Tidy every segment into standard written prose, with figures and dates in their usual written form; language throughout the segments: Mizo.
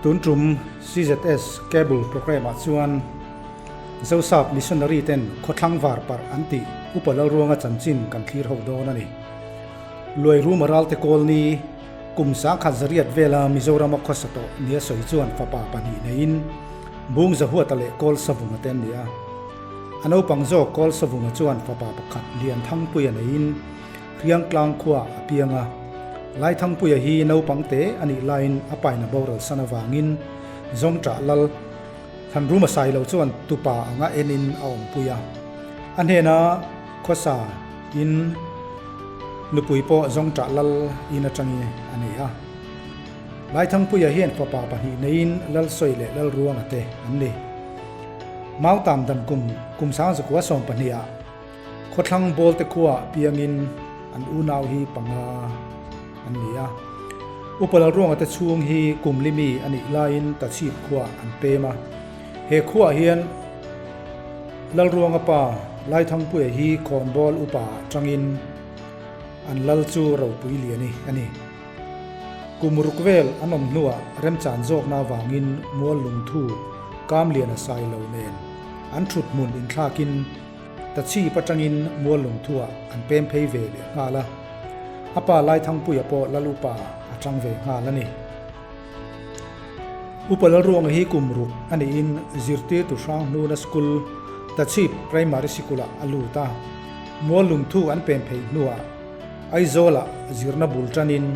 Tun tum CZS Cable Programme ah chuan Zosap Missionary ten khawthlang var parh an tih Upa Lalruanga chanchin kan thlir ho dawn a ni. Luai Ruma Ralte Kawlni kum 1800 vela Mizorama khawsa tawh nia sawi chuan fapa pahnih neiin Bung Zahuata leh Kawl Savunga te an ni a. A naupang zawk Kawl Savunga chuan fapa pakhat Lianthangpuia neiin Hriangtlang khua a piang a. Laithangpuia hi naupang te a nih laiin a paina boral san avangin Zawngṭah lal Thanruma Sailo chuan tupa anga enin a awmpui a. A hnena khawsa in nupui pawh Zawngṭah lal in aṭangi a nei a. Laithangpuia hian fapa pahnih neiin Lalsawi leh Lalruanga te an ni. Mautam dan kum kum 1912 ah Khawthlang Bawlte khuaah piangin an unau hi panga an ni a. Upa Lalruanga te chhung hi kum limi a nih laiin Tachhip khuaah an pem a. He khuaah hian Lalruanga pa Laithangpuia hi khawnbawl upa ah tangin an lal chu ropui liani a ni. Kum ruk vel an awm hnuah remchan zawkna avangin mual lungthu Kamliana Sailo nen an thut hmun inthlakin Tachhip atangin mual lungthuah an pem phei ve leh nghal a. A pa Laithangpuia pawh Lal Upa a tang ve nghal a ni. Upa Lalruanga hi kum ruk a niin zirtirtu hrang hnuna school Tachhip Primary Sikul-ah a lut a. Mual lungthu an pem phei hnuah Aizawlah zirna bul tanin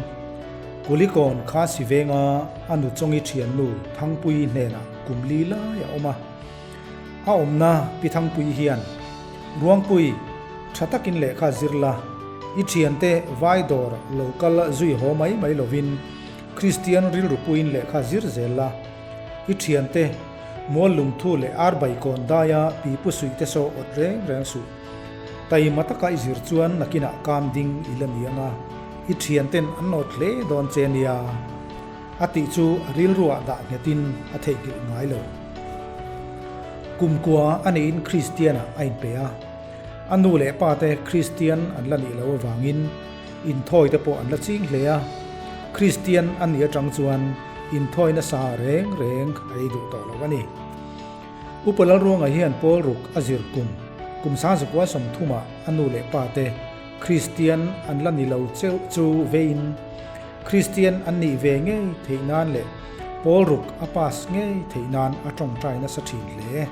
Kulikawn kha si venga a nu chawngi thiannu Thangpuii hnenah kum li lai a awm a. A awmna Pi Thangpuii hian, Ruangpui, tha takin lehkha zir la, i thiante vai dawr lo kal zui haw mai mai lovin Kristian rilru puiin lehkha zir zel la, i thiante mual lungthu leh arbai kawn daia pipu suihte saw awt reng reng suh. Taima taka i zir chuan nakinah kam ding i la ni ang a, i thianten an nawt hle dawn che nia, a tih chu a rilruah dah nghetin a theihnghilh ngai lo. Kumkua a neihin Kristianah a inpe a, a nu leh pa te Kristian an la nih loh avangin inthawi te pawh an la ching hle a, Kristian a nih atang chuan inthawi nasa reng reng a ei duh tawh lo a ni. Upa Lalruanga hian Paul ruk a zir kum kum 1930 ah a nu leh pa te Kristian an la ni lo cheuh chu veiin Kristian an nih ve ngei theih nan leh Paul ruk a pass ngei theih nan a tawngtai nasa thin hle.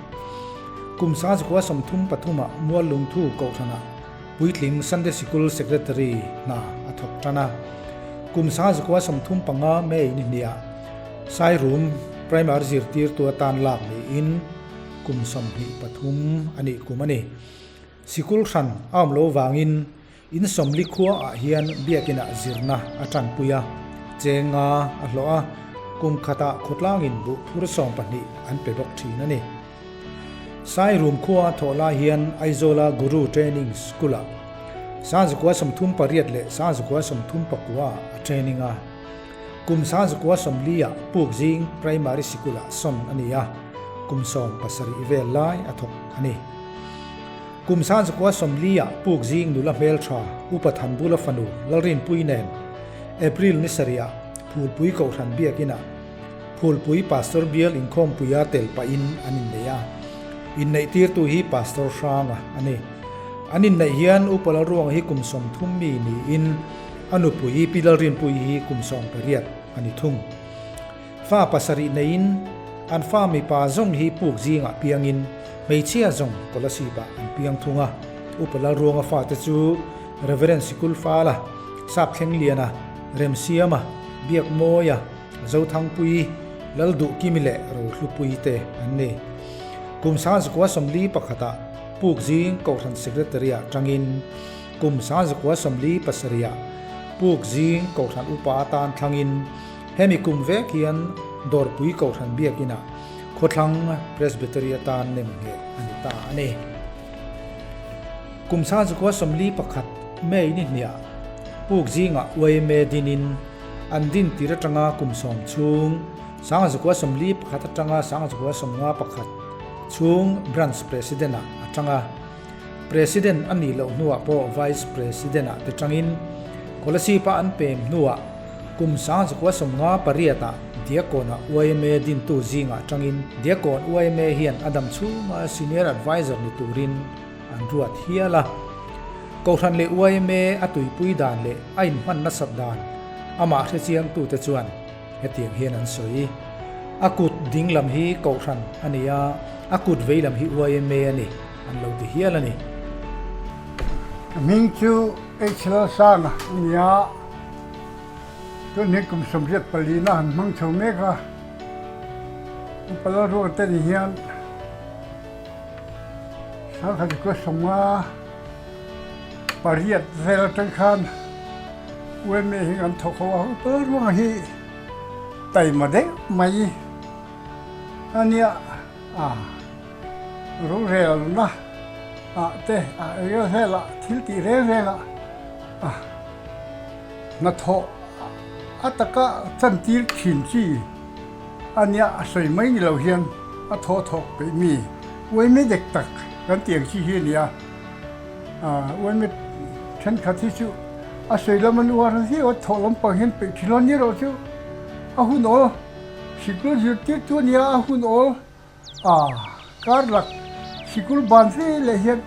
Kum 1933 ah Muallungthu Kohhranah Puitling Sunday Sikul Secretary hna a thawk tan a. Kum 1935 May ni hniah Sairum Primary zirtirtu atan lak niin kum 23 a nih kum a ni. Sikul hran a awm lo vangin in sawmli khua ah hian biakinah zirna a tanpui a, chenga a hlawh a, kum khatah khawtlangin buh phur 12 an pe bawk thin a ni. Sairum khua thawh lai hian Aizawla Guru Training School-ah 1938 leh 1939 ah a training a. Kum 1940-ah Pukzing Primary Sikul-ah sawn a ni a, kum 17 vel lai a thawk a ni. Kum 1940-ah Pukzing nula hmeltha Upa Thanbula fanu Lalrinpui nen April ni sarihah Phulpui Kohhran Biakinah Phulpui Pastor Bial inkhawmpuia tel pahin an innei a. Inneihtirtu hi Pastor Hranga a ni. An inneih hian Upa Lalruanga hi kum 30 mi niin a nupui Pi Lalrinpuii hi kum 18 a ni thung. Fa pasarih neiin an fa mipa zawng hi puk zingah piangin hmeichhia zawng Kolasib-ah an piang thung a. Upa Lalruanga fate chu Reverend Sikul Fala, Sapthlengliana, Remsiama, Biakmawia, Zothangpui, Lalduhkimi leh Rohlupui te an ni. Kum 1941-ah Pukzing Kohhran Secretary-ah tangin kum 1947-ah Pukzing Kohhran Upa atan thlangin hemi kum vek hian Dawrpui Kohhran Biakinah Khawthlang Presbytery atan nem ngheh a ni ta a ni. Kum 1941 May ni hniah Pukzingah yma dinin An din tir atanga kum sawm chhung, 1941 atanga 1951 chhung Branch President-ah a tang a. President a nih loh hnuah pawh Vice President-ah te tangin Kolasib-a an pem hnuah kum 1958-ah Diakawna yma dintu zingah tangin Diakawn yma hian a dam chhunga Senior Adviser ni turin an ruat hial a. Kohhran leh yma a tuipui dan leh a inhman nasat dan amah hrechiangtute chuan hetiang hian an sawi. A kut ding lam hi Kohhran a ni a, a kut vei lam hi yma a ni an lo ti hial a ni. Ka hming chu Hlalsanga a ni a. Tun hi kum 84 na han hmang chho mek a, upa Lalruang te ni hian sangkhat kua 58 vel atang khan UMA hi kan thawk ho a, upa Lalruanga hi taima deuh mai a nia a rorelna ah te a eng velah thil tih reng reng ah a. Hnathawh a taka chantir thin chi a nia a sawi mai ni lo hian a thaw thawk peih mi uaime dek tak kan tih ang chi hi a ni a, uaime thenkhat hi chu a sawi lam an uar viau a, thawh lampang hian peih thin lo a ni erawh chu a hun awl sikul zirtirtu a nia a hun awl. A, kar lak sikul ban ve leh hian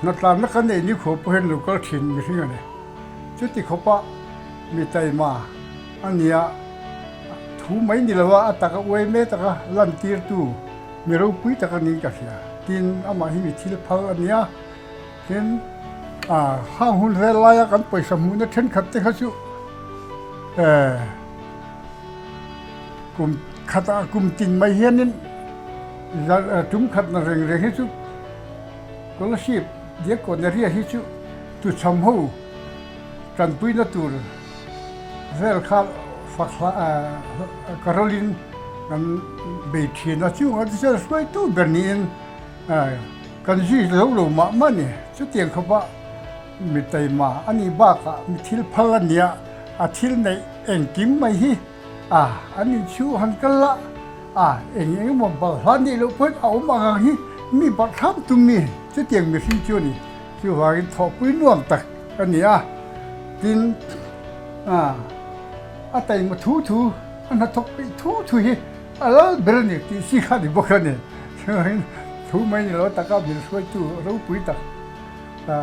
hnatlanna kan nei ni khuap pawh hian lo kal thin mihring a ni. Chuti khawpa mi taima a nia, thu mai ni lova a taka uai mek taka lantirtu mi ropui tak a niin ka hria. Tin, amah hi mi thil phal a nia. Tin, a, hang hun vel laia kan pawisa hmuhna thenkhat te kha chu eh, Kum khatah kum tin mai hianin tum khatna reng reng hi chu Kolasib Diakkawn area hi chu tuchham ho tanpuina tur vel kha fak hla karolin kan bei thin a, chung ah te chuan hruaitu ber niin kan zui zo lo mah mah a ni. Chutiang khawpa mi taima a nih bakah mi thil phal a nia a thil neih engkim mai hi a an inchhu han kal la a eng eng emaw balhla neih loh pawhin a awm ang ang hi mi barh thlam tum mi chutiang mihring chu a ni. Chuvangin thawhpui nuam tak a ni a, tin a a taima thu thu a hnathawk peih thu thu hi a lal ber a ni tih chi kha a ni bawk a ni. Chuvangin thu mai ni lo taka min hruaitu ropui tak a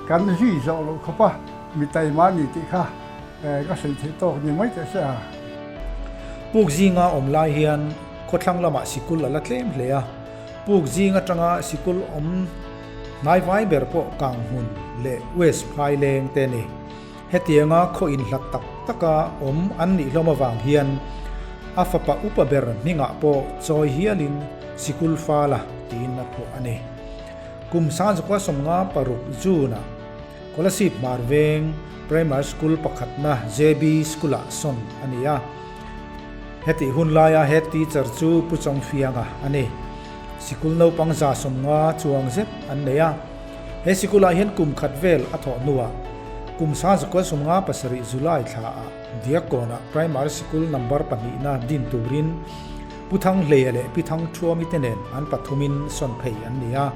kan zui zawh loh khawp a mi taima a ni tih kha Ka sawi theih tawk ni mai teh se a. Puk zinga awm lai hian khawthlang lamah sikul a la tlem hle a, puk zing atanga sikul awm hnaivai ber pawh Kanghmun leh West Phaileng te a ni. Hetianga khaw inhlat tak taka awm an nih hlawm avang hian a fapa upa ber hmingah pawh chawi hialin Sikul Fala tiin a phuah a ni. Kum sangzakua 56 June-ah Kolasib Hmar Veng Primary School pakhatna JB School-ah sawn a ni a. Hetih hun laia head teacher chu Pu Chawngfianga a ni. Sikul naupang 150 chuang zet an nei a. He sikulah hian kum khat vel a thawh hnuah kum 1957 July thlaah Diakkawnah Primary Sikul number pahnihna din turin Pu Thanghleia leh Pi Thangthuami te nen an pathumin sawn phei an ni a.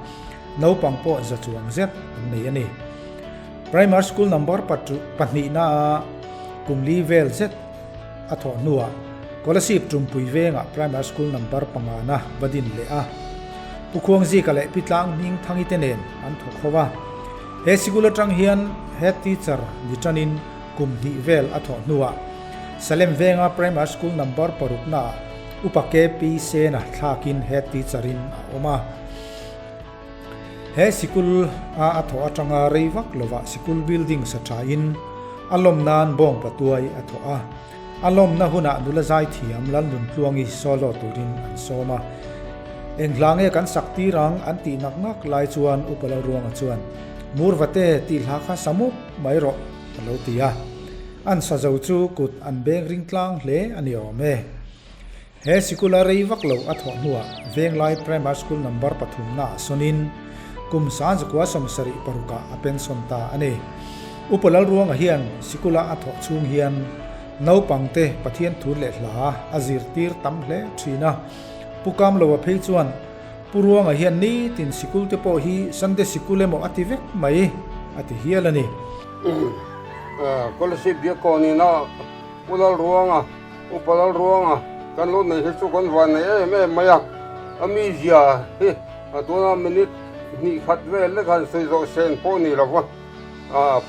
Naupang pawh za chuang zet an nei a ni. Primary School number pahnihna a kum li vel zet a thawh hnuah Kolasib Tumpui vengah Primary School number pangana va din leh a. Pu Khuangzika leh Pi Tlang Hming Thangi te nen an thawk ho a. He sikul atang hian Head Teacher ni tanin kum hnih vel a thawh hnuah Salem venga Primary School number paruknaah Upa KP Sena thlakin Head Teacher in a awm a. He sikul a a thawh atanga rei vak lovah sikul building sa thain a lawm nan bawng patuai a thawh a. A lawmna hunah nula zaithiam Lalnuntluangi solo turin an sawm a. Eng hla nge kan sak tir ang an tih nak nak lai chuan Upa Lalruanga chuan, Murvate tih hla kha sa mup mai rawh a lo ti a. An sa zo chu kut an beng ring tlang hle a ni awm e. He sikula rei vak lo a thawh hnuah Venglai Primary School number pathumnaah sawnin kum 1976ah a pension ta a ni. Upa Lalruanga hian sikula a thawh chhung hian naupangte Pathian thu leh hla a zirtir tam hle thin a. Pu Kamloa phei chuan Pu Ruanga hian nitin sikul te pawh hi Sunday sikul emaw a ti vek mai a ti hial a ni. Kolasib Biakkawnina Pu Lalruanga. Upa Lalruanga kan lo nei hi chu kan van nei em em mai a, a mizia hi a tuna minute hnih khat vel lek han sawi zawh sen pawh ni lo va,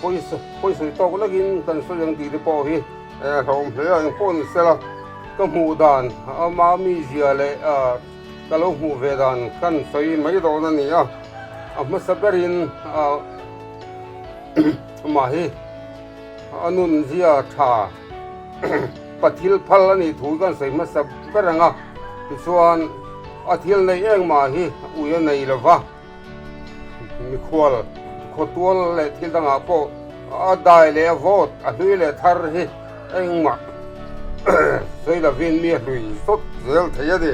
pawisa pawisawi tawk lekin kan sawi ang tih te pawh hi hlauhawm hle a, engpawh ni sela ka hmuh dan ama mizia leh ka lo hmuh ve dan kan sawi mai dawn a ni a, a hmasa berin amah hi. A nunzia tha pathil phal a nih thu kan sawi hmasa ber ang a, tichuan a thil neih engmah hi ui a nei lo va, mikhual khawtual leh thil dangah pawh a dai leh a vawt a hlui leh thar hi engmah sawi lovin mi a hlui zawt zel thei a ni.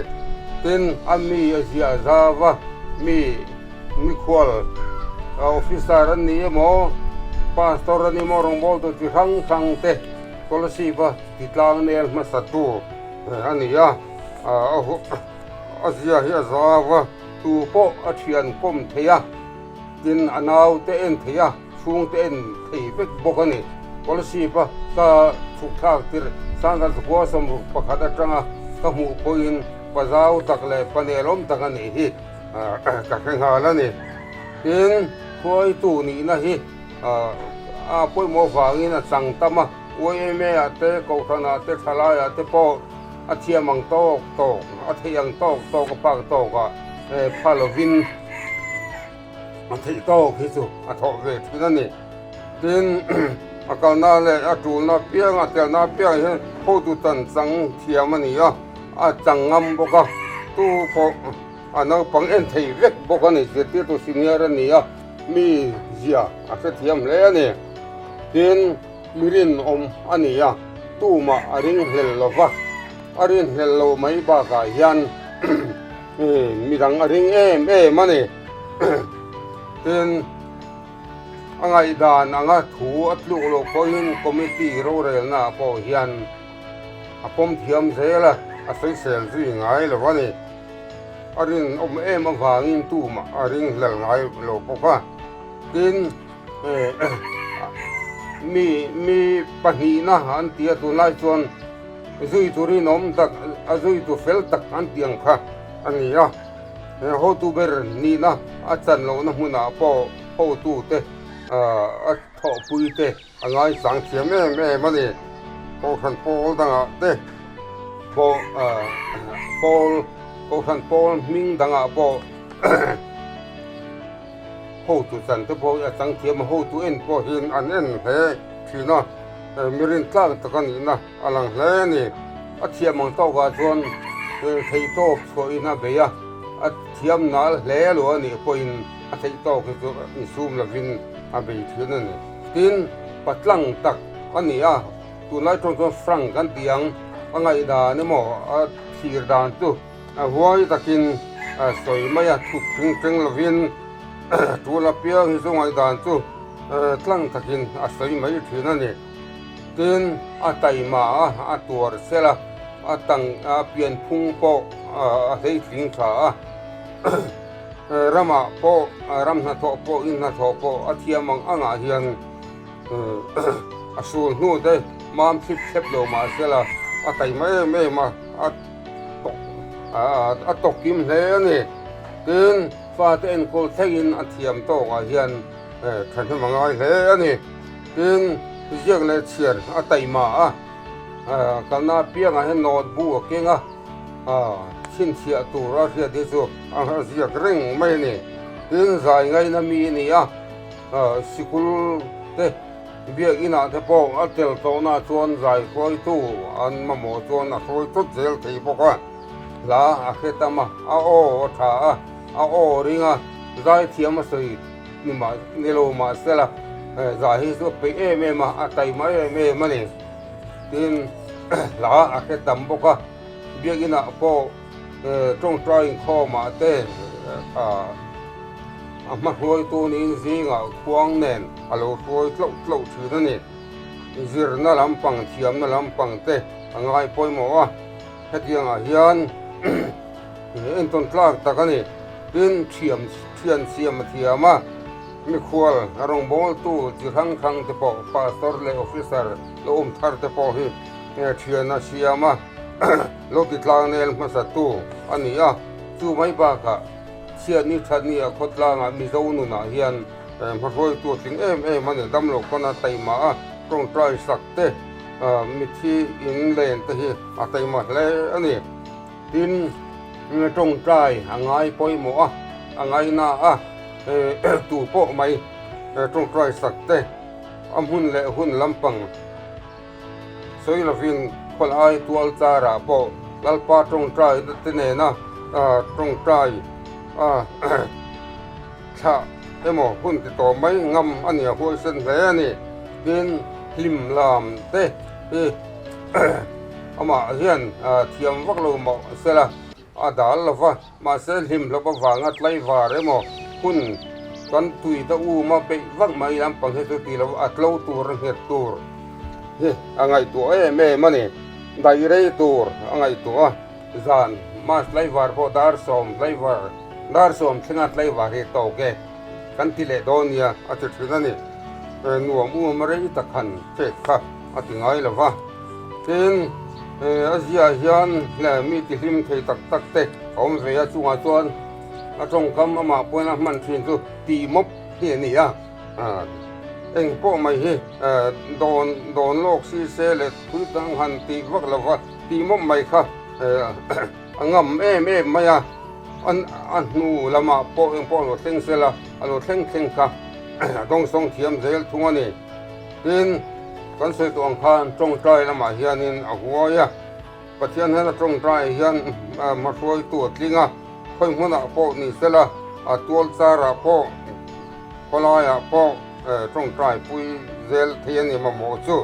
Tin, a mi a ziah zau va, mi. Mikhual officer an ni emaw, pastor an ni emaw, rawngbawltu chi hrang hrang te scholarship a ti tlang nel hmasa tu a ni a, a zia hi a zau a, tu pawh a thian kawm thei a, tin a nau te en thei a, chhung te en thei vek bawk a ni. Scholarship a ka chhuk thlak tirh Sangha Zakhua 61 atanga ka hmuh pawhin pa zau tak leh pa nelawm tak a nih hi. Ka hre nghal a ni. Tin, hruaitu nihna hi a pawimawh vangin a chang tam a, YMA-ah te, Kohhranah te, Thalaiah te pawh a thiam ang tawk tawk, a theih ang tawk tawk, a phak tawkah pha lovin a theih tawk hi chu a thawh ve thin a ni. Tin, a kalna leh a tulna apiang, a telna apiang hian hotu tan chang thiam a ni a, a chang ngam bawk a, tu pawh. A naupang en thei vek bawk a ni, zirtirtu senior a ni a, mi zia a hrethiam hle a ni. Tin, mi rinawm a ni a, tumah a ringhlel lo va, a rinhlel lo mai bakah hian midang a ring em em a ni. Tin, a ngaihdan anga thu a tluk loh pawhin committee rorelnaah pawh hian a pawm thiam zel a, a sawisel zui ngai lo a ni. A rinawm em avangin tumah a ringhlel ngai lo bawk a. Tin, mi mi pahnihna an ti a, tunlai chuan zuitu rinawm tak, a zuitu fel tak an tih ang kha a ni a. He hotu ber nihna a chan lohna hmunah pawh hotute a thawhpuite A ngaisang thiam em em a ni. Kohhran pawl dangah te pawh pawl Kohhran pawl hming dangah pawh hotu chan te pawh hi a chang thiam a, hotu en pawh hian an en hle thin a, mi rintlak tak a nihna a lang hle a ni. A thiam ang tawkah chuan theihtawp chhuahin a bei a, a thiam nal hle lo a nih pawhin a theihtawk hi chu insum lovin a bei thin a ni. Tin, patlang tak a ni a, tunlai tawng chuan frank kan ti ang, a ngaihdan emaw a thlir dan chu a huai takin a sawi mai a, thup tling tling lovin tul apiang hi chu ngaihdan chu tlang takin a sawi mai thin a ni. Tin, a taima a, a tuar sel a, a tang a pianphung pawh a hleitling tha a. Ramah pawh ram hnathawh pawh in hnathawh pawh a thiam ang angah hian a sul hnu te mam thlip thlep lo mah sela a taima em em a, a tawk a tawk kim hle a ni. Tin, fate enkawl thlengin a thiam tawkah hian thahnem a ngai hle a ni. Tin, ziak leh chhiar a taima a, kalna apiangah hian note bu a keng a. Chhinchhiah tur a hriat hi chu a ziak reng mai a ni. Tin, zai ngaina mi a ni a, sikul te biakinah te pawh a tel tawhna chuan zai hruaitu an mamawh chuan a hruai tawt zel thei bawk a. Hla a hre tam a, a aw a tha a, a aw ring a, zai thiam a sawi ni mah ni lo mah sela zai hi chu a peih em em a, a taima em em a ni. Tin, hla a hre tam bawk a, biakinah pawh tawngtai inkhawmah te a hma hruaitu niin zingah khuang nen a lo hruai tlauh tlauh thin a ni. Zirna lampang, thiamna lampang te a ngai pawimawh a, hetiangah hian entawn tlak tak a ni. Tin, thiam thian siam a thiam a, mikhual rawngbawltu chi hrang hrang te pawh pastor leh officer lo awm thar te pawh hi. Thiana siam a lo ti tlang nel hmasa tu a ni a, chu mai bakah chhiatni thatni a khawtlangah Mizo nunah hian hmahruaitu a tling em em a ni. Damlo pawn a taima a, tawngtai sak te, mithi in len te hi a taima hle a ni. Tin, tawngtai a ngai pawimawh a, a ngaina a, tu pawh mai tawngtai sak te a hmun leh hun lampang Sawi lovin khawlai tual charah pawh Lalpa tawngtai te nena tawngtai thlah emaw hun ti tawh mai ngam a nia huaisen hle a ni. Tin, hlim lam te hi amah hian thiam vak lo mah sela A dal lo va, mahse hlim hlawp avanga tlaivar emaw hun kan tui ta um a peih vak mai lampang hi chu ti lo a tlo tur a nghet tur hi a ngaihtuah em em a ni. Daih rei tur a ngaihtuah a, zan mas tlaivar pawh dar sawm tlaivar dar sawm thlenga tlaivar hi tawk e kan ti leh dawn nia a ti thin a ni. Nuam um rei tak han chet kha a ti ngai lo va, tin a ziah hian mi ti hlim thei tak tak te a awm ve a, chungah chuan a tawngkam amah pawhin a hman thin chu tih mawp hi a ni a, eng pawh mai hi dawn dawn lawk si se leh thil dang han tih vak lo va tih mawp mai kha a ngam em em mai a, a hnu lamah pawh eng pawh a lo thleng sel a, a lo thleng thleng kha a dawngsawng thiam zel thung a ni. Tin, kan sawi tawh ang khan tawngtai lamah hianin a huai a, Pathian hian a tawngtai hian hmahruaitu a tling a, khawi hmunah pawh ni sela, a tual charah pawh, khawlaiah pawh tawngtai pui zel thei a ni mamawh chu.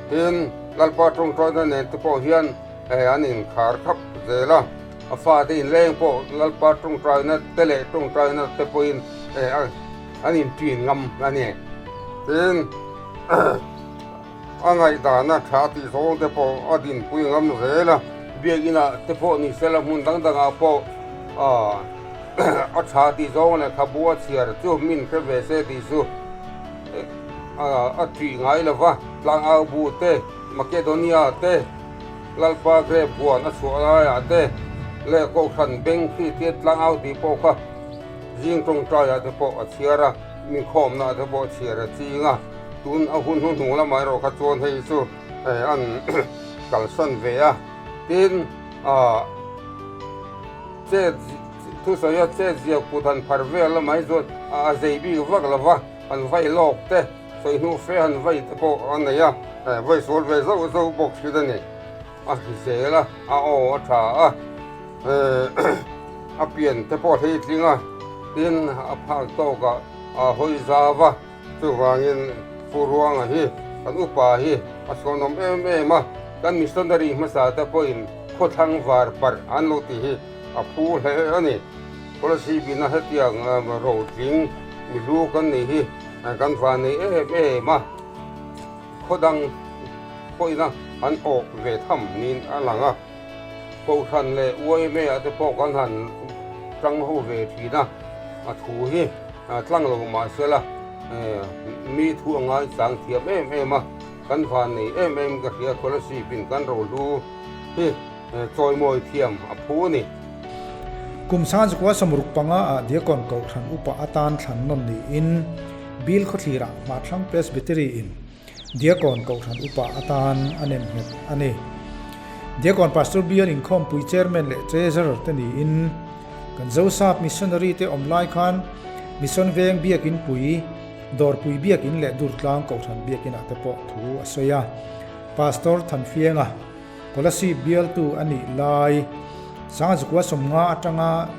Tin, Lalpa tawngtaina nen te pawh hian an inkhar khap zel a, a fate inleng pawh Lalpa tawngtaina te leh tawngtaina te pawhin an inṭin ngam a ni. Tin, a ngaihdana tha tih zawng te pawh a dinpui ngam zel a, biakinah te pawh ni sela hmun dang dangah pawh a tha tih zawng lehkhabu a chhiar chu min hre ve se tih chu a ṭih ngai lo va, Tlangau bu te, Makedonia te, Lalpa Grape huan a chhuah laiah te leh Kohhran beng khi tia Tlangau tih pawh kha Zing tawngtaiah te pawh a chhiar a, inkhawmnaah te pawh a chhiar a ching a, tun a hun hnuhnung lamah erawh kha chuan hei chu an kalsan ve a, tin ah chet thusawi a chet zia kut han phar vel lamah hi chuan a zei bik vak lo va, han vai lawk te, sawi hnu fe han vai te pawh a nei a, vai sual ve zauh zauh bawk thin a ni. A hrisel a, a aw a tha a, a pian te pawh a hlei tling a, tin a phak tawkah a hawi zau a, chuvangin Pu Ruanga hi kan upa hi a chhuanawm em em a, kan missionary hmasa te pawhin khawthlang var parh an lo tih hi a phu hle a ni. Policy bina hetiang rotling mihlu kan nih hi kan vannei em em a. Khaw dang pawhina an awk ve tham niin a lang a, Kohhran leh YMA ah te pawh kan han tang ho ve thin a, a thu hi tlang lo mah sela mi thu a ngai chang thiam em em a, kan van nei em em ka hria Kolasib in kan rohlu hi chawimawi thiam a phu a ni. Kum Sanzukua 65 ah Diakon Kohhran upa atan thlan nawn niin Bill khawthlirah Hmarthlang Presbytery in Diakon Kohhran upa atan a nem nghet a ni. Diakon Pastor Bial inkhawmpui Chairman leh Treasurer te niin kan Zosap Missionary te awm lai khan Mission Veng Biakin Pui, Dawrpui Biakin leh Durtlang Kohhran Biakinah te pawh thu a sawi a. Pastor Thanfianga, Kolasib bialtu a nih lai Sangzukua 50 atanga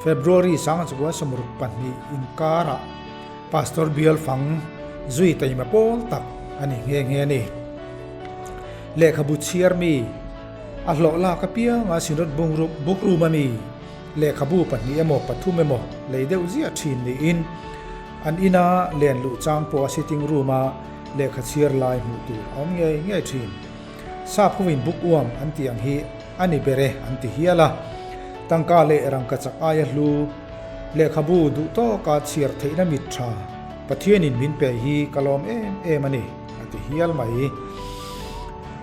February Sangzukua 62 inkarah Pastor bial fang zui taima pawl tak a ni nghe nghe a ni. Lehkhabu chhiar mi a hlawh lak apianga Synod Bookroom a mi lehkhabu pahnih emaw pathum emaw lei deuh ziah thin niin an ina len luh chang pawha sitting room-a lehkha chhiar lai hmuh tur a awm ngei ngei thin. Sap hovin book uam an tih ang hi a ni ber e an ti hial a. Tangka leh rangkachak aia hlu, lehkhabu duh tawka chhiar theihna mit tha Pathianin min pe hi ka lawm em em a ni a ti hial mai.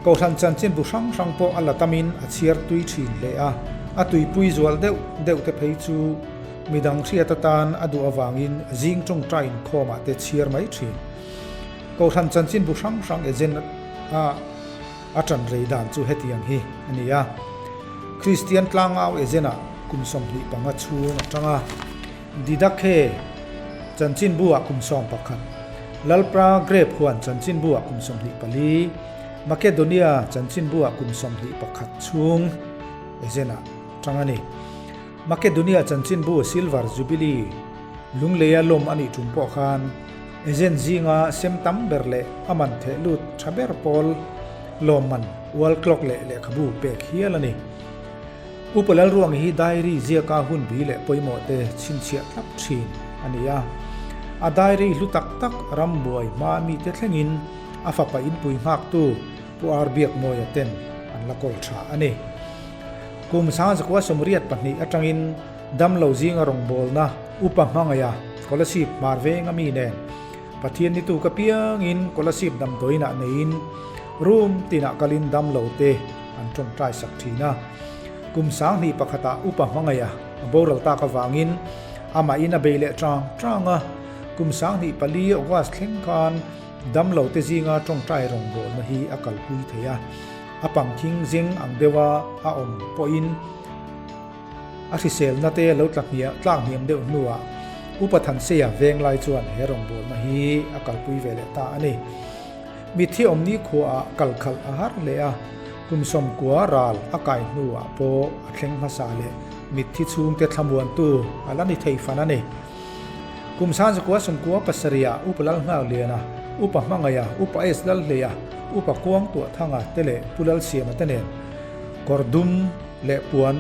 Kohhran chanchinbu hrang hrang pawh a la tamin a chhiar tui thin hle a, a tuipui zual deuh deuh te phei chu midang hriat atan a duh avangin zing tawngtai inkhawmah te chhiar mai thin. Kohhran chanchinbu hrang hrang agent a a tan rei dan chu hetiang hi a ni a, Kristian tlangau agent ah kum 25 chhung atang a, Didakhe chanchinbu ah kum 11, Lalpra Grape huan chanchinbu ah kum 24, Makedonia chanchinbu ah kum 21 chhung agent ah tang a ni. Makedonia chanchinbu Silver Jubilee Lungleia lawm a nih tum pawh khan agent zinga sem tam ber leh a man theh lut tha ber pawl lawmman World Clock leh lehkhabu pek hial a ni. Upa Lalruang hi diary ziaka hun bi leh pawimawh te chhinchhiah tlap thin a ni a. A diary hlu tak tak rambuai hma mite thlengin a fapa inpui nghaktu Pu Ar Biakmawia ten an la kawl tha a ni. Kum 1982 atangin damlo zinga rawngbawlna Upa Hmangaia Kolasib hmar venga mi nen Pathian ni tuk apiangin Kolasib damdawiinah neiin room tinah kalin damlo te an tawngtai sak thin a. Kum 2001 ah Upa Hmangaia a boral tak avangin amahin a bei leh tang tang a. Kum 2004 August thleng khan damlo te zinga tawngtai rawngbawlna hi a kalpui thei a. A pangkhing zing ang deuha a awm pawhin A hriselna te lo tla hmiah tlak hniam deuh hnuah Upa Thanseia veng lai chuan he rawngbawlna hi a kalpui ve leh ta a ni. Mitthi awmni khuaah kal khalh a har hle a, kum 90 ral a kai hnuah pawh a thleng hmasa leh mitthi chhungte thlamuantu a la ni thei fan a ni. Kum 1997ah Upa Lalnghakliana, Upa Hmangaia, Upa S Lalhleia, Upa Kuangtuahthanga te leh Pu Lalsiama te nen kawr dum leh puan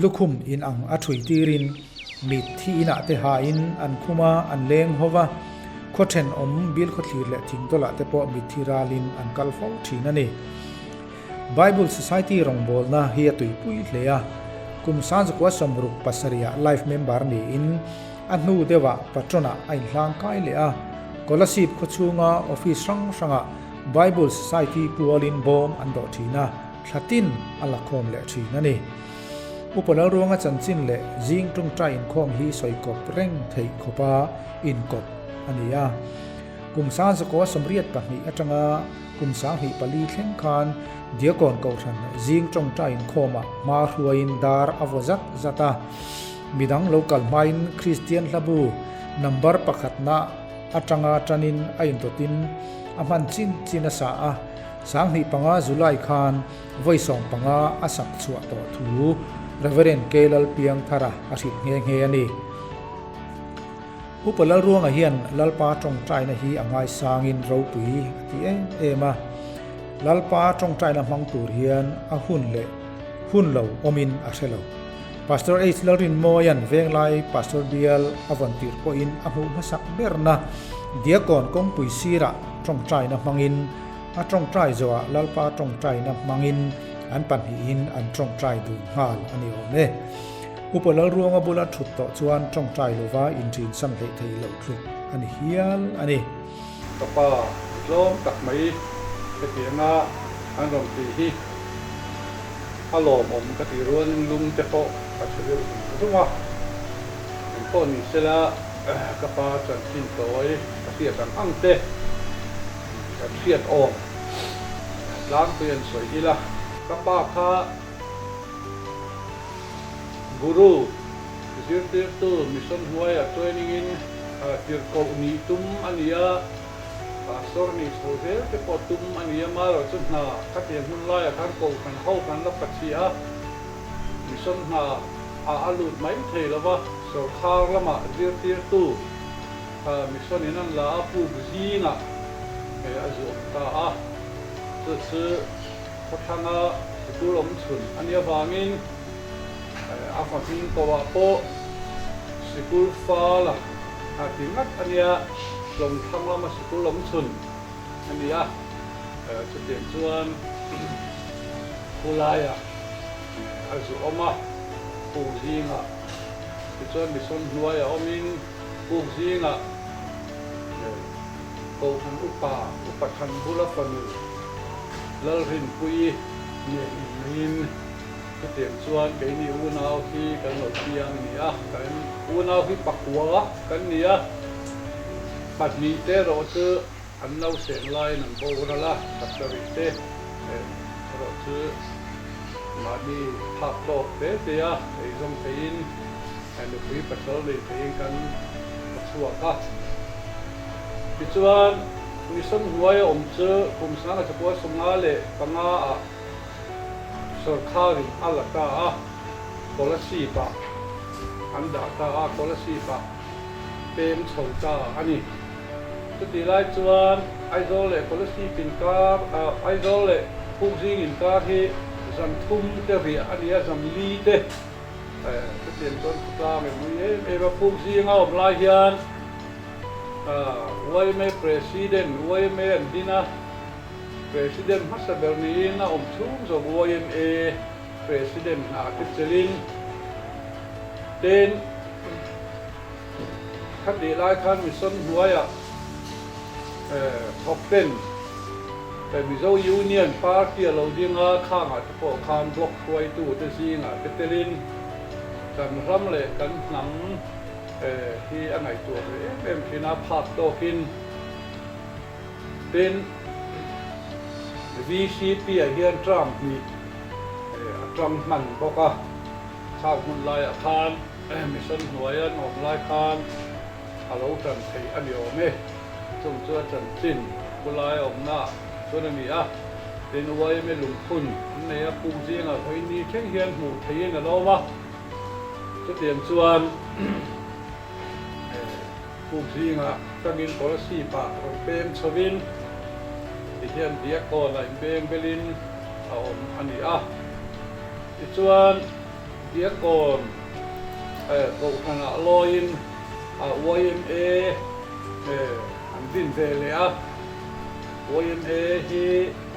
lukhum in ang a thui tirin mitthi inah te hain an khum a, an leng ho va, khaw thenawm bilkhawthlir leh thingtawlah te pawh mitthi ralin an kal fo thin a ni. Bible Society rawngbawlna hi a tuipui hle a, kum 1967 ah life member niin a hnu deuhah patron-ah a inhlang kai leh a, Kolasib khawchhunga office hrang hrangah Bible Society pualin bawm an dawh thin a. Thla tin a la khawm leh thin a ni. Upa Lalruanga chanchin leh zing tawngtai inkhawm hi sawi kawp reng theih khawpa inkawp a ni a. Kum 1982 atanga kum 2004 thleng khan Diakon Kohhran zing tawngtai inkhawmah hma hruaiin dar a vaw zat zat a. Midang lo kal hmain Kristian hlabu number pakhatna atanga tanin a indawtin a hman chin chin a sa a. 2005 July khan vawi 15 a sak chhuah tawh thu Reverend K Lalpiangthara a hrilh nghe nghe a ni. Upa Lalruanga hian Lalpa tawngtaina hi a ngaisangin ropui a ti em em a. Lalpa tawngtaina hmang tur hian a hun leh hun lo awmin a hre lo. Pastor H Lalrinmawia'n Venglai Pastor Bial a vawn tirh pawhin a hmuh hmasak berna Diakon kawngpui sirah tawngtaina hmangin A tawngtai zawhah Lalpa tawngtaina hmangin an pahnihin an tawngtai dun nghal a ni awm e. Upa Lalruanga bula thut tawh chuan tawngtai lova inṭinsan hleih theih loh tluk a ni hial a ni. Ka pa tlawm tak mai hetianga an rawn tih hi a lawmawm ka tih rualin lung te pawh ka chhe deuh zung zung a. Engpawh ni sela ka pa chanchin tawi ka hriat ang ang te. Kan hriat awm tlangpui an sawi ila. Ka pa kha Guru, zirtirtu, mission hnuaiah training in tirhkoh nih tum a ni a, pastor nih chho zel te pawh tum a ni a, amaherawh chu hna khatiang hun laiah khan kohhran ho kan la pachhia a, mission hna ah a lut mai thei lo va, sawrkhar lamah zirtirtu. Kha mission in an la a, puk zingah a zu awm ta a, chu chu khawthlanga sikul awm chhun a nih avangin a fa hming kohah pawh sikul fal a ti ngat a nia, Tlawngthlang lama sikul awm chhun a ni a, chutiang chuan khulaiah a zu awm a, puk zingah tichuan mission hnuaiah awmin. Puk zingah Kohhran upa, Upa Thanbula fanu Lalrinpuii nen inneiin chutiang chuan keini unau hi kan lo piang a ni a, kan unau hi pakua kan ni a, pahnihte erawh chu an nauseng laiin an boral a, pasarih te erawh chu mahni phak tawk te te a eizawm theiin nupui pasal nei theiin kan tha chhuak a. Tichuan, mission hnuaia awm chu kum 1955 ah sawrkharin a la ta a, Kolasib ah an dah ta a, Kolasib ah peng chho ta a ni. Chutih lai chuan Aizawl leh Kolasib inkar, Aizawl leh Pukzing inkar hi zan thum te riah a ni a, zan li te chutiang chuan khawtlang in nui em em a. Pukzinga awm lai hian yma President, yma an din a, President hmasa ber niin a awm chhung zawk yma President hna te chelhin ten Khatih lai khan mission hnuaiah thawk ten Mizo Union Party a lo ding a, khangah te pawh khan block hruaitu te zingah te telin kan ram leh kan hnam hi a ngaihtuah ve em em thin a, phak tawkin tin VCP ah hian term hnih a tang hman bawk a, khang hun laiah khan. Mission hnuaia an awm lai khan a lo tan theih a ni awm e. Chung chu a chanchin khulai awmna chuan a ni a. Tin, yma lungphun an nei a, puk zingah vawi ni thleng hian hmuh theihin a lo awm a. Chutiang chuan puk zingah tangin Kolasib ah rawn peng chhovin tihian Diakkawn ah inbeng belin a awm a ni a. Tichuan. Diakkawn Kohhranah lawiin yma an din ve leh a, yma hi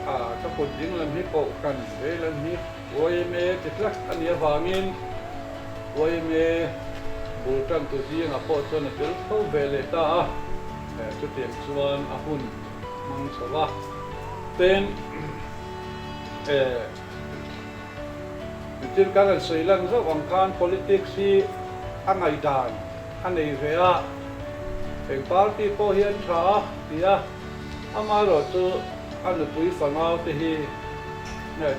ka kut dinglam hi Kohhran veilam hi yma ti tlat a nih avangin yma bul tantu zingah pawh chuan a tel tho ve leh ta a, chutiang chuan a hun hmang chho va. Tin, Thil kan rawn sawi lan zauh ang khan politics hi a ngaihdan a nei ve a, eng party pawh hi an tha a ti a, amaherawhchu a nupui fanau te hi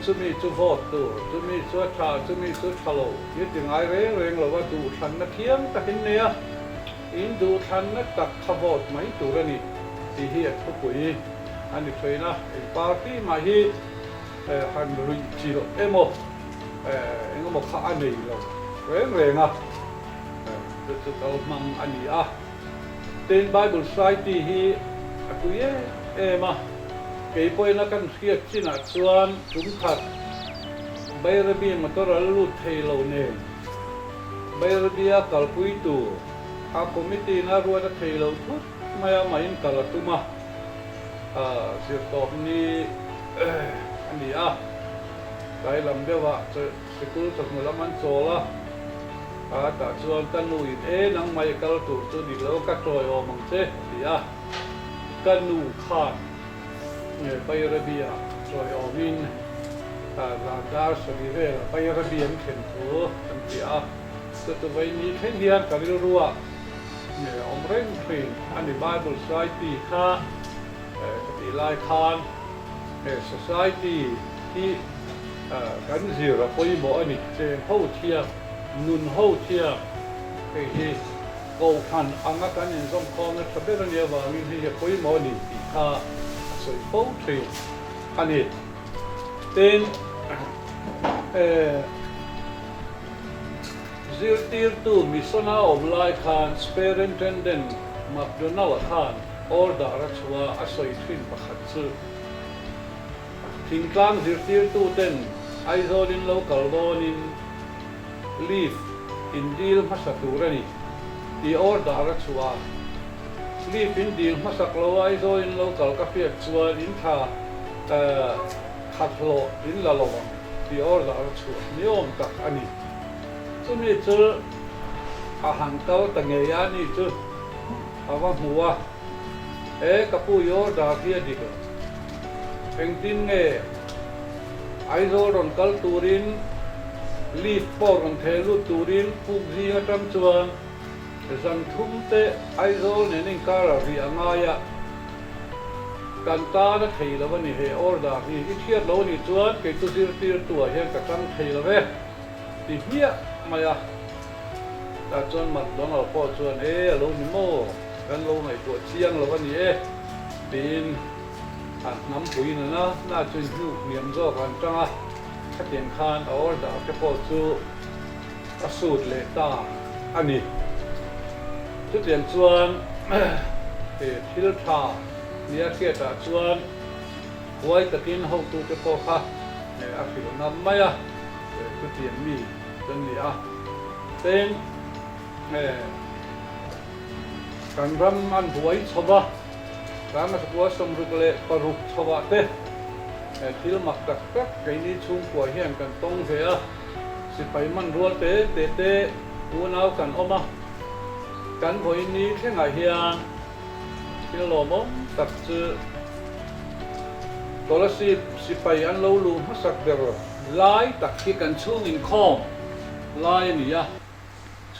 chumi chu vote tur, chumi chu a tha, chumi chu tha lo hi ti ngai reng reng lo a, duhthlanna thiam takin nei a, in duhthlanna tak kha vote mai tur a ni tih hi a thupui a ni thin a, eng party mah hi. Han ruih chilh emaw eng emaw kha a nei lo reng reng a, chu chu kal hmang a ni a. Tin, Bible Society hi a tui em em a, kei pawhin a kan hriat chinah chuan tum khat Bairabi motor a la lut thei lo nen Bairabia kalpui tur a committee in a ruat a thei lo thut mai a, mahin kal a tum a. Zirtawp ni a ni a, tlai lam deuhah sikul chawhnu lam an chawl a, a tah chuan ka nu in e nangmah i kal tur chu dik lo ka tawiawm ang che a ti a, ka nu khan Bairabi-ah tawiawmin zan dar sarih velah Bairabi an thlen thu an ti a, chutu vaini thleng hian ka rilruah Awm reng thin a ni. Bible Society kha ka tih lai khan he Society hi kan zir a pawimawh a ni. Cheng ho thiam, nun ho thiam hei hi Kohhran anga kan inzawmkhawmna tha ber a nih avangin hei hi a pawimawh a ni tih kha a sawi fo thin a ni. Tin, Zirtirtu mission a awm lai khan Superintendent McDonald-a khan order a chhuah a sawi thin pakhat chu, Thingtlang zirtirtuten Aizawlin lo kal dawnin leave in dil hmasa tur a ni tih order a chhuah a. Leave in dil hmasak lo Aizawlin lo kal ka hriat chuan in thla khat hlawh in la lo ang tih order a chhuah niawm tak a ni. Chumi chu a han kal ta ngei a ni chu a va hmu a, He ka pu i order hi a dik lo. Engtin nge? Aizawl rawn kal turin leave pawh rawn theh lut turin puk zing atang chuan zan thum te Aizawl nen inkar a rih a ngai a, kan tan a thei lo a ni he order hi. I hriat lo nih chuan kei chu zirtirtu ah hian ka tang thei lo e ti hmiah mai a. Tah chuan McDonald pawh chuan e a lo ni maw, kan lo ngaihtuah chiang lo a ni e tiin an hnampui nana na chu inhnuk hniam zawk an tang a, khatiang khan a order te pawh chu a sut leh ta a ni. Chutiang chuan he thil tha nia hriatah chuan huai takin hotute pawh kha a hrilh ngam mai a, chutiang mi chu an ni a. Tin, kan ram an buai chho va, Rangkachakua 66 chhoah te thil mak tak tak keini chhungkua hian kan tawng ve a. Sipai man rual te te te unau kan awm a, kan vawiin ni thlengah hian thil lawmawm tak chu Kolasib sipai an lo luh hmasak ber lai tak hi kan chhung inkhawm lai a ni a.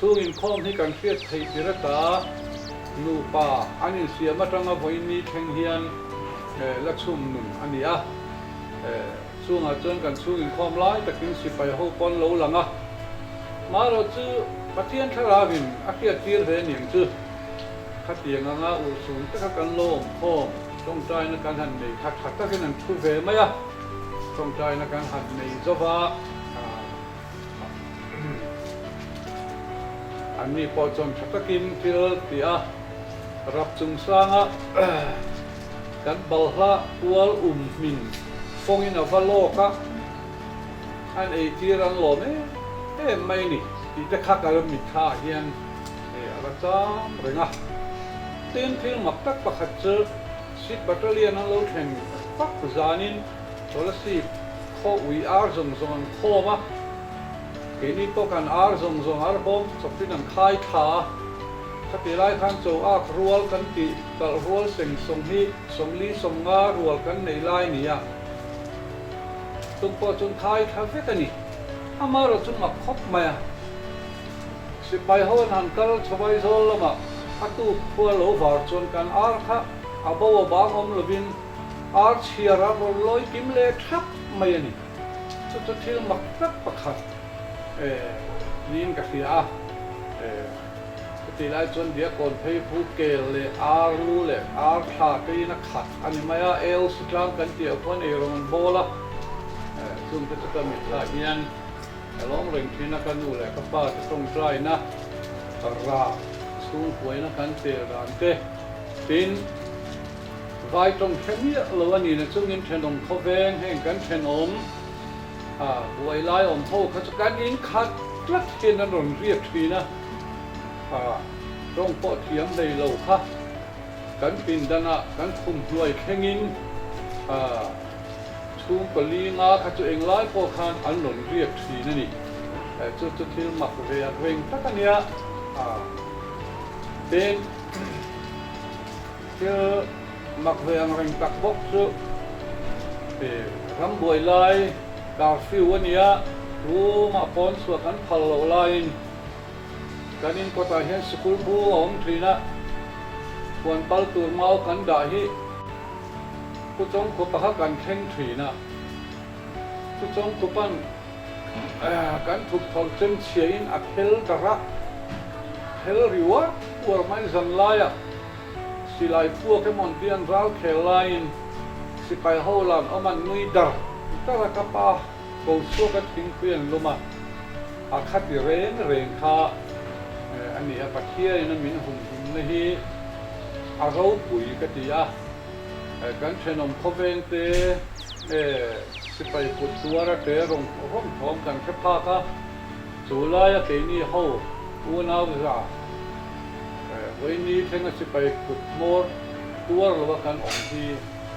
Chhung inkhawm hi kan hriat theih tir ata nupa an insiam atanga vawiin ni thleng hian la chhum nun a ni a. Chungah chuan kan chhung inkhawm lai takin sipai ho pawn lo lang a, marawh chu Pathian thlarauin a hriattir ve aniang chu. Khatiang anga urhsun taka kan lo awm khawm tawngtaina kan han nei kha tha takin an thu ve mai a, tawngtaina kan han nei zo va, Anni pawh chuan tha takin thil ti a, rap chungsanga kan balhla kual um hmin fawngin a va lawk a, an eitir an lawm em em mai a ni tih te kha ka mitthla ah hian a la cham reng a. Tin, thil mak tak pakhat chu Sikh Battalion an lo thlen tak zanin Kolasib khaw ui ar zawng zawng an khawm a, keini pawh kan ar zawng zawng ar bawm chawpin an khai thla a, khati lai khan cho ak rual kan tih kalh rual seng sawng hi 40 50 rual kan nei lai ni a, tum pawh chuan khai thla vek a ni. Amaherawh chu mak khawp mai a, sipai ho an han kal chho Aizawl lamah a tuk khua lo var chuan kan ar kha a bo a bang awm lovin, Ar chhiar a rawn lawi kim leh thap mai a ni. Chu chu thil mak tak pakhat niin ka hria a. Chutih lai chuan Diakkawn phei pu kel leh ar lu leh ar thla teiin a khat a ni mai a, AOC tlang kan tih ah khuan eirawng an bawl a. Chungte chu ka mitthla hian ka lawm reng thin a, ka nu leh ka pa te tawngtaina rah chhungkuaina kan tel dan te tin, Vai tawng hre miah lo a ni na chungin thenawm khawveng heng kan thenawm a buai lai awm ho kha chu kan in khat tlat hian an rawn riak thin a, a tawng pawh thiam hlei lo kha kan pindanah kan khum hnuai thlengin a chhungkaw li nga kha chu englai pawh khan an rawn riak thin a ni. Chu chu thil mak ve a reng tak a nia a tin. Thil mak ve ang reng tak bawk chu rambuai lai curfew a nia, tumah pawn chhuah kan phal loh laiin kan in kawtah hian sikul bu a awm thin a, huan pal tur mau kan dah hi Pu Chawngkhupa kha kan thleng thin a, Pu Chawngkhupa'n Kan thup tho chem chhiain a phel darh a, phel ri uar uar mai zan laiah silai puak emaw an tih an ral khel laiin sipai ho lan awm an nui dar dar a, ka pa ko chhuak a thingpui an lum a, a khati reng reng kha a ni a, Pathianin a min humhimna hi a ropui ka ti a, kan thenawm khawveng te Sipai kut tuar a ṭe rawng rawng thawm kan hre phak a, chu laia keini ho unau za vawiini thlenga sipai kut hmawr tuar lova kan awm hi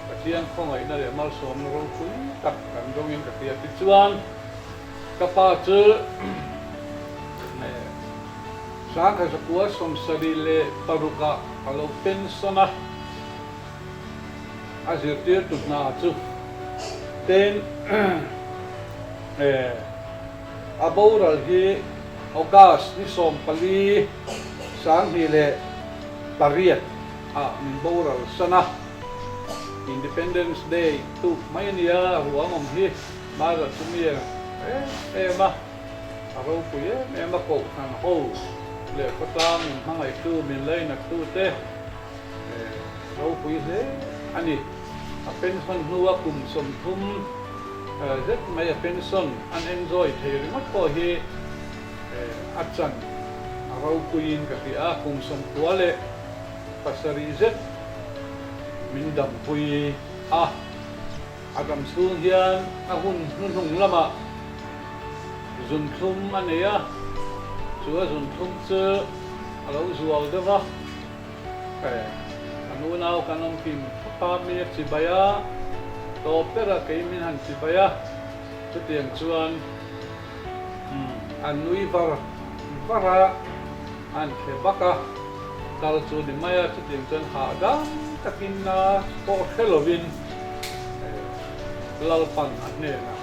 Pathian khawngaihna leh malsawmna ropui tak kan dawngin ka hria. Tichuan, ka pa chu 1976 ah a lo pension a. A zirtirtu hna chu ten. A boral hi August ni 14 2008 ah min boral san a, Independence Day tuk mai a nia, ruang awm hi Mara chu mi em em a, a ropui em em a, kohhran ho leh khawtlang min hmangaihtu, min lainattu te ropui hle a ni. A pension hnua kum 30 zet mai a pension an enjoy thei ringawt pawh hi a chan a ropuiin ka hria a, kum 97 zet min dampui a. A dam chhung hian a hun hnuhnung lamah zunthlum a nei a, chu a zunthlum chu a lo zual deuh a. Kan unau kan awm kim thawk a, mi a chibai a, tawp ber a kei min han chibai a, chutiang chuan an nui var var a, an thle bak a, kal chu ni mai a, chutiang chuan hahdam takin na pawh hre lovin Lalpan a hnenah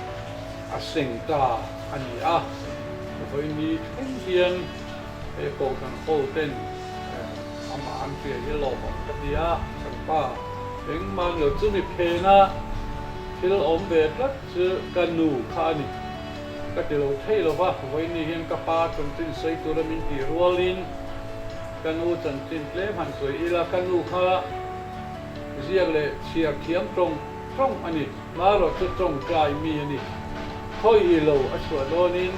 a seng ta a ni a, vawiin thleng hian he kohhran ho ten Amah an hria hi lawm awm ka ti a, kan pa engmah ni lo chumi phena thil awm ve tlat chu ka nu kha a ni. Ka ti lo thei lo va, vawiin hian ka pa chanchin sawi tura min tih rualin ka nu chanchin tlem han sawi ila, ka nu kha ziak leh chhiar thiam tawng tawng a ni, marawh chu tawngtai mi a ni. Khawi i lo a chhuah dawnin.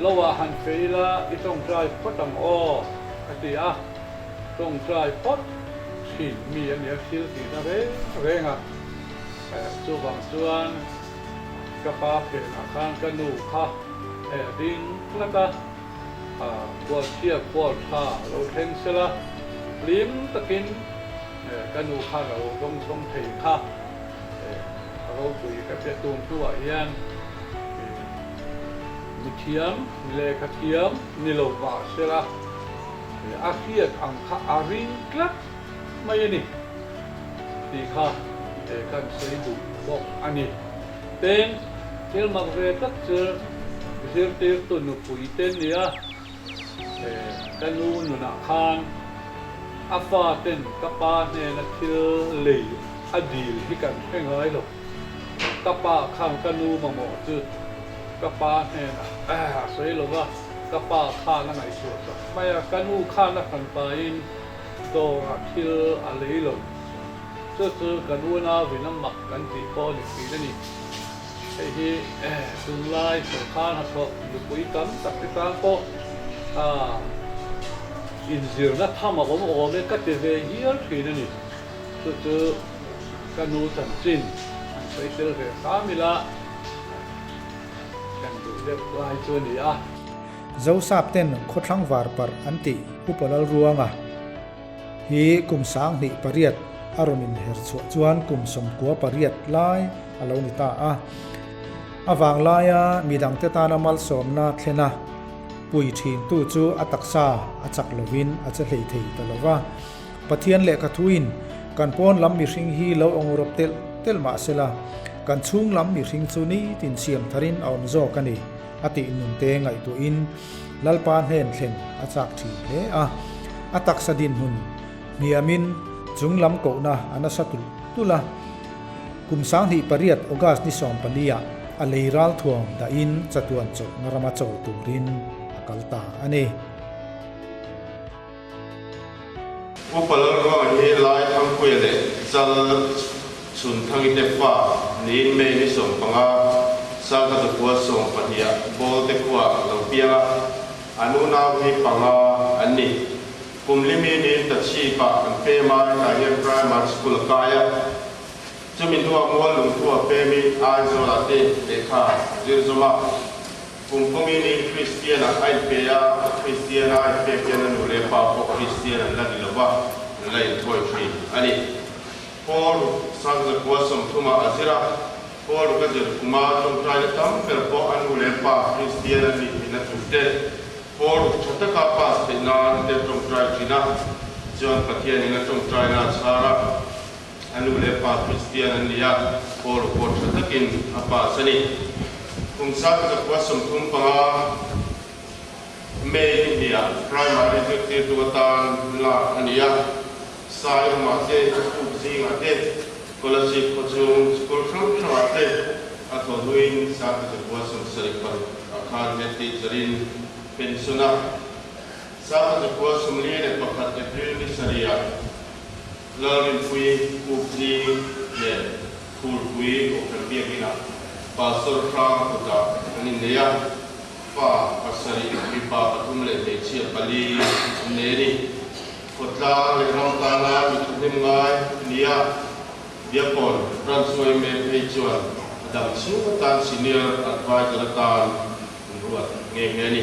Lo ah han fei ila i tawngtai phawt ang aw a ti a, tawngtai phawt thin mi a nia thil tihna reng reng a, chuvang chuan ka pa phenah khan ka nu kha a ding tlat a, khualchhia khual tha lo thleng sela hlim takin ka nu khan a lo dawngchawng thei kha. A ropui ka hria tun hnuah hian mithiam lehkha thiam ni lo mah sela a hriat ang kha a ring tlat mai a ni tih kha kan sawi duh bawk a ni. Tin, thil mak ve tak chu zirtirtu nupui te nia ka nu nunah khan a faten ka pa hnena thil lei A dil hi kan hre ngai lo. Ka pa khan ka nu mamawh chu ka pa hnenah a sawi lo va, ka pa khan a ngaihtuah sak mai a, ka nu khan a hran pahin dawrah thil a lei lo. Chu chu kan unauin a mak kan tih pawh a ni thin a ni. Hei hi tunlai sawrkar hnathawk nupui tam tak te tan pawh inzirna tham a awm awm e ka ti ve hial thin a ni. Chu chu ka nu chanchin an sawi tel ve hram ila kan duh deuh lai chu a ni a. Zosap ten khawthlang var parh an tih Upa Lalruanga hi kum 2008 a rawn inher chhuah chuan kum 98 lai a lo ni ta a. A vanglaia midangte tana malsawmna thlen a pui thintu chu a taksa a chak lovin a che hlei thei ta lova. Pathian lehkha thuin kan pawn lam mihring hi lo awng rawp telh telh mah sela, kan chhung lam mihring chu nitin siam tharin a awm zawk a ni, a tih nunte ngaihtuahin Lalpa hnen thlen a chak thin hle a. A taksa dinhmun hniamin chung lam kohna a nasa tulh tulh a. Kum 2008 August ni 14 ah a lei ral thuam dahin chatuan chawlhna rama chawl turin a kal ta a ni. Upa Lalruanga hi Lai Thangpuia leh Chal Chhunthangi te fa niin May ni 15, 1912 ah Bawlte khua lo piang a, an unau hi panga an ni. Kum limi niin Tachhip-ah an pem a, hetah hian Primary School a kai a. Chumi hnuah Muallung khua pemin Aizawl-ah te lehkha zir zawm a. Kum kawngin Kristian ah a inpe a, Kristian a inpek hian a nu leh pa pawh Kristian an la ni lo va, an la inthawi thin a ni. Paul 1930 ah a zir a, Paul ka zir kuma tawngtaina tam ber pawh a nu leh pa Kristian an nih theihna tur te, Paul tha taka pass theih nan te tawngtai thin a, chuan Pathianin a tawngtaina a chhar a. A nu leh pa Kristian an ni a, Paul pawh tha takin a pass a ni. Kum 1935 May ni hniah Primary zirtirtu atan lak a ni a, Saiawmah te, Puk zingah te, Kolasib khawchhung school hrang hrangah te a thawh hnuin 1976 ah khan head teacher in pension a. 1941 April ni sarihah Lalrinpuii Pukzing leh Phulpui Kohhran Biakinah Pastor Hrang kutah an innei a, fa pasarih, mipa pathum leh hmeichhia pali an nei a ni. Khawtlang leh ram tana mi thahnem ngai a ni a, Biakkawn Branch yma phei chuan a dam chhung atan Senior Adviser atan an ruat nghe nghe a ni.